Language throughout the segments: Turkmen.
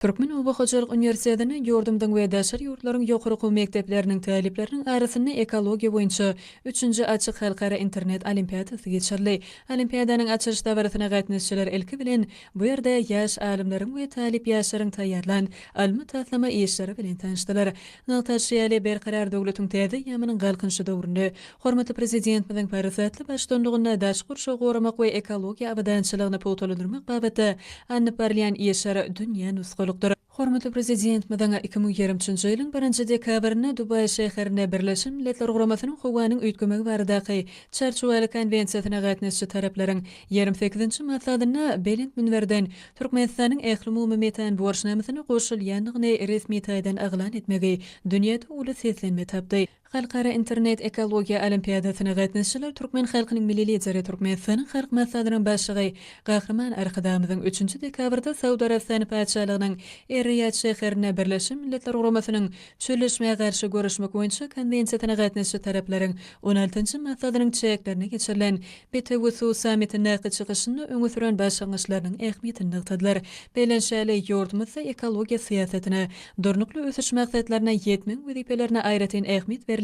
Türkmen oba hojalyk uniwersitetinde ýurdumyzyň we daşary ýurtlaryň ýokary okuw mekdepleriniň talyplarynyň arasynda ekologiýa boýunça üçünji açyk halkara internet olimpiadasy geçirildi. Olimpiadanyň açylyş dabarasyna gatnaşyjylar ilki bilen bu ýerde ýaş alymlaryň we talyp ýaşlaryň taýýarlan ylmy-taslama işleri bilen tanyşdylar. Nygtalyşy ýaly, Berkarar döwletiň täze eýýamynyň Galkynyşy döwründe hormatly Prezidentimiziň parasatly baştutanlygynda daşky gurşawy goramak we ekologiýa abadançylygyny pugtalandyrmak babatda alnyp barylýan işler dünýä nusgalykdyr. Hormatly Prezidentimiziň 2023-nji ýylyň birinji dekabrynda Dubaý şäherinde Birleşen Milletler Guramasynyň Howanyň üýtgemegi baradaky Çarçuwaly konwensiýasyna gatnaşyjy taraplaryň 28-nji maslahatynda belent münberden Türkmenistanyň Ählumumy metan borçnamasyna goşulýandygyny resmi taýdan yglan etmegi dünýäde uly seslenme tapdy. Halkara internet ekologiýa olimpiadasyna gatnaşyjylar türkmen halkynyň Milli Lideri, Türkmenistanyň Halk Maslahatynyň Başlygy Gahryman Arkadagymyzyň üçünji dekabrda Saud Arabystany Patyşalygynyň Er-Riýad şäherinde Birleşen Milletler Guramasynyň Çölleşmä garşy göreşmek boýunça Konwensiýasyna gatnaşyjy taraplaryň on altynjy maslahatynyň çäklerinde geçirilen Bitewi suw sammitindäki çykyşynda öňe süren başlangyçlarynyň ähmiýetini nygtadylar. Bellenişi ýaly, ýurdumyzda ekologiýa syýasatyna, Durnukly ösüş maksatlaryna ýetmegiň wezipelerine aýratyn ähmiýet berilýän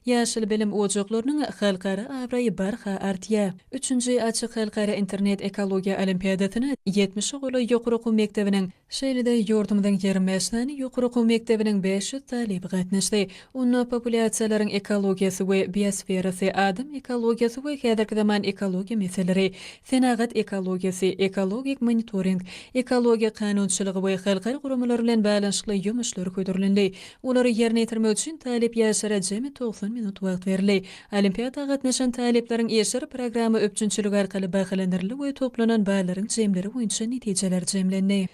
ýaşyl bilim ojaklarynyň halkara abraýy barha artýar. Üçünji açyk halkara internet ekologiýa olimpiadasyna ýetmişe golaý ýokary okuw mekdebiniň, şeýle-de ýurdumyzyň 25 sany ýokary okuw mekdebiniň 500 talyby gatnaşdy. Onda populýasiýalaryň ekologiýasy we biosferasy, adam ekologiýasy we häzirki zaman ekologiýa meseleleri, senagat ekologiýasy, ekologik monitoring, ekologiýa kanunçylygy we halkara guramalary bilen baglanyşykly ýumuşlar hödürlendi. Olary ýerine ýetirmek üçin talyp ýaşlara jemi 90 minut wagt berildi. Olimpiada gatnaşan talyplaryň işleri programma üpjünçiligi arkaly bahalandyryldy we toplanan ballaryň jemleri boýunça netijeler jemlendi.